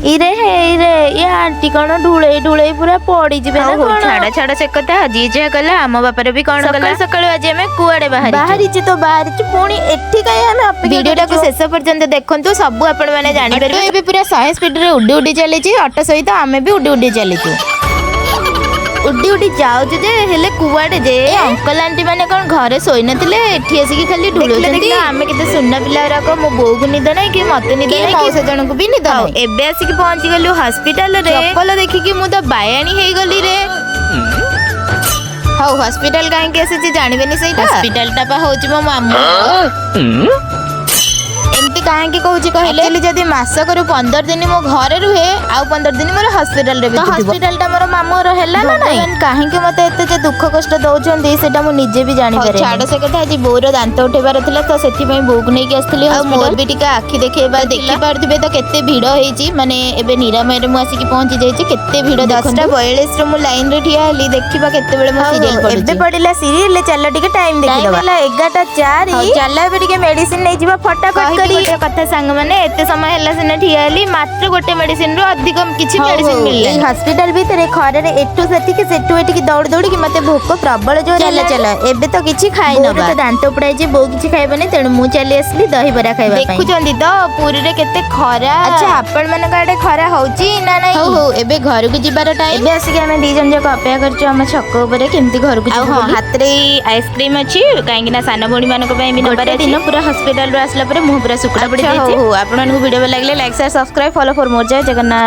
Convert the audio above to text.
ଇରେ ହେଇରେ, ଇଏ ଆଣ୍ଟି କଣ ଢୁଳେଇ ଢୁଳେଇ ପୁରା ପଡିଯିବେ ନା ହଉ ହଉ, କଣ? ଛାଡ ଛାଡ ସେ କଥା। ଯିଏ ଯାହା କଲା, ଆମ ବାପାର ବି କଣ ସକାଳୁ କଲା। ସକାଳୁ ଆଜି ଆମେ କୁଆଡେ ବାହାରିଛୁ? ବାହାରିଛୁ ତ ବାହାରିଛୁ, ପୁଣି ଏଠି କାହିଁ ଆମେ ଅପେକ୍ଷା ଭିଡିଓଟାକୁ କରିଛୁ? ଶେଷ ପର୍ଯ୍ୟନ୍ତ ଦେଖନ୍ତୁ, ସବୁ ଆପଣ ମାନେ ଜାଣିପାରିବେ। ଏବେ ପୁରା 100 ସ୍ପିଡରେ ଉଡି ଉଡି ଚାଲିଛି। ଅଟୋ ସହିତ ଆମେ ବି ଉଡି ଉଡି ଚାଲିଛୁ। ଉଡି ଉଡି ଯାଉଛୁ ଯେ, ହେଲେ କୁଆଡେ ଯେ? ଏ ଅଙ୍କଲ ଆଣ୍ଟି ମାନେ କଣ ଘରେ ଶୋଇନଥିଲେ, ଏଠି ଆସିକି ଖାଲି ଦେଖିଲ ଢୁଳଉଛନ୍ତି? ଦେଖିଲ, ଆମେ କେତେ ସୁନା ପିଲା ଗୁରାକ। ମୋ ବୋଉକୁ ନିଦ ନାହିଁ କି ମତେ ନିଦ କି ନାହିଁ କି ମଉସା ଜଣଙ୍କୁ ବି ନିଦ ହଉ, ନାହିଁ। ଏବେ ଆସିକି ପହଞ୍ଚି ଗଲୁ ହସ୍ପିଟାଲରେ। ଚପଲ ଦେଖିକି ମୁଁ ତ ବାୟାଣୀ ହେଇଗଲି ରେ। ହଉ, ହସ୍ପିଟାଲ କାହିଁକି ଆସିଛି ଜାଣିବେନି ସେଇଟା? ହସ୍ପିଟାଲଟା ପା ହଉଛି ମୋ ମାମୁଁ। ଏମିତି କାହିଁକି କହୁଛି କହିଲେ? Actually ଯଦି ମାସକରୁ 15 ଦିନ ମୋ ଘରେ ରୁହେ, ଆଉ 15 ଦିନ ମୋର ହସ୍ପିଟାଲରେ ତ ବିତୁଥିବ। ହସ୍ପିଟାଲଟା ମୋର ମାମୁଁର ହେଲା ନା ନାଇଁ? ଭଗବାନ କାହିଁକି ମତେ ଏତେ ଯେ ଦୁଃଖ କଷ୍ଟ ଦଉଛନ୍ତି, ସେଇଟା ମୁଁ ନିଜେ ବି ଜାଣିପାରେ। ଛାଡ ସେ କଥା। ଆଜି ବୋଉର ଦାନ୍ତ ଉଠେଇବାର ଥିଲା, ତ ସେଥିପାଇଁ ବୋଉକୁ ନେଇକି ଆସିଥିଲି। ଆଉ ମୋର ବି ଟିକେ ଆଖି ଦେଖେଇବା। ଦେଖିପାରୁଥିବେ ତ କେତେ ଭିଡ ହେଇଛି। ମାନେ ଏବେ ନିରାମୟରେ ମୁଁ ଆସିକି ପହଞ୍ଚି ଯାଇଛି। କେତେ ଭିଡ। 10ଟା 42ରୁ ମୁଁ ଲାଇନରେ ଠିଆ ହେଲି। ଦେଖିବା କେତେବେଳେ ମୋ ହଉ, ସିରିଏଲ ହଉ, ଏବେ ପଡୁଛି। ପଡିଲା ସିରିଏଲ। ଚାଲ ଟିକେ ଟାଇମ ଦେଖିଦବା। ହେଲା 11ଟା 4। ହଉ, ଚାଲ ଏବେ ଟିକେ ମେଡିସିନ ନେଇଯିବା ଫଟାଫଟ କହିବି କରି। ଗୋଟେ କଥା ସାଙ୍ଗମାନେ, ଏତେ ସମୟ ହେଲା ସିନା ଠିଆ ହେଲି, ମାତ୍ର ଗୋଟେ ମେଡିସିନ ରୁ ଅଧିକ କିଛି ହଉ, ମେଡିସିନ ହଉ, ଏଇ ମିଳିଲାନି। ହସ୍ପିଟାଲ ଭିତରେ ଖରାରେ ଏଠୁ ସେଠିକି, ସେଠୁ ଏଠିକି ଦୌଡ଼ି ଦୌଡ଼ିକି ମତେ ଭୋକ ପ୍ରବଳ ଜୋର। ଚାଲ ଚାଲ, ଏବେ ତ କିଛି ଖାଇ ବୋଉର ନବା। ତ ଦାନ୍ତ ଉପଡା ହେଇଛି, ବୋଉ କିଛି ଖାଇବନି, ତେଣୁ ମୁଁ ଚାଲି ଆସିଲି ଦହିବରା ଖାଇବା ପାଇଁ। ଦେଖୁଛନ୍ତି ତ ପୁରୀରେ କେତେ ଖରା। ଆଚ୍ଛା, ଆପଣ ମାନଙ୍କ ଆଡେ ଖରା ହଉଛି ନା ନାଇଁ? ହଉ ହଉ, ଏବେ ଘରକୁ ଯିବାର ଟାଇମ। ଏବେ ଆସିକି ଆମେ ଦି ଜଣ ଯାକ ଅପେକ୍ଷା କରିଛୁ ଆମ ଛକ ଉପରେ, କେମିତି ଘରକୁ ଆଉ ଯିବୁ ହଁ, ବୋଲି। ହାତରେ ଏଇ ଆଇସ୍କ୍ରିମ ଅଛି, କାହିଁକି ନା ସାନ ଭଉଣୀ ମାନଙ୍କ ପାଇଁ ବି ନବାର ଗୋଟେ ଅଛି। ଦିନ ପୁରା ହସ୍ପିଟାଲରୁ ଆସିଲା ପରେ ମୁହଁ ପୁରା ଶୁକୁଟା ପଡ଼ି ଆଚ୍ଛା, ଯାଇଛି। ହଉ ହଉ, ଆପଣମାନଙ୍କୁ ଭିଡ଼ିଓ ଭଲ ଲାଗିଲେ like, share, subscribe, follow for more. Jay Jagannath.